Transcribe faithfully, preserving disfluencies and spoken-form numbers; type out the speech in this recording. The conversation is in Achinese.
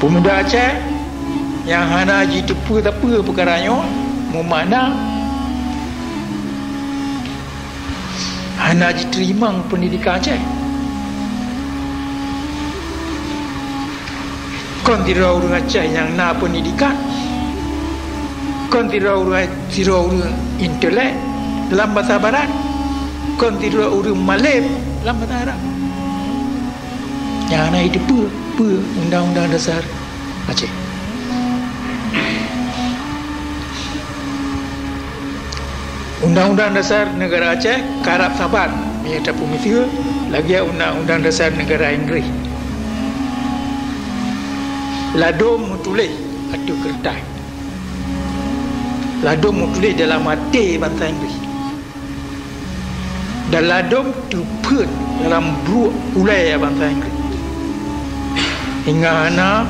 Pemuda Aceh nyang hana jiteupeue sapeue peukara nyoe meumakna hana jiteurimong peundidikan Aceh. Kon sidroe ureuëng Aceh nyang na peundidikan, kon sidroe ureuëng, sidroe ureuëng intelek dalam basa Barat, kon sidroe ureuëng malem dalam basa Arab. Nyang hana jiteupeue peue Undang-Undang Dasar Aceh. Undang-Undang Dasar Negara Aceh karab saban meunyoe tapeumiseue lagée Undang-Undang Dasar Negara Inggris. Ladom meutuléh ateueh keureutah. Ladom meutuléh dalam até bansa Inggris. Dan ladom teupheun dalam bruek ulée bansa Inggris. Hingga hana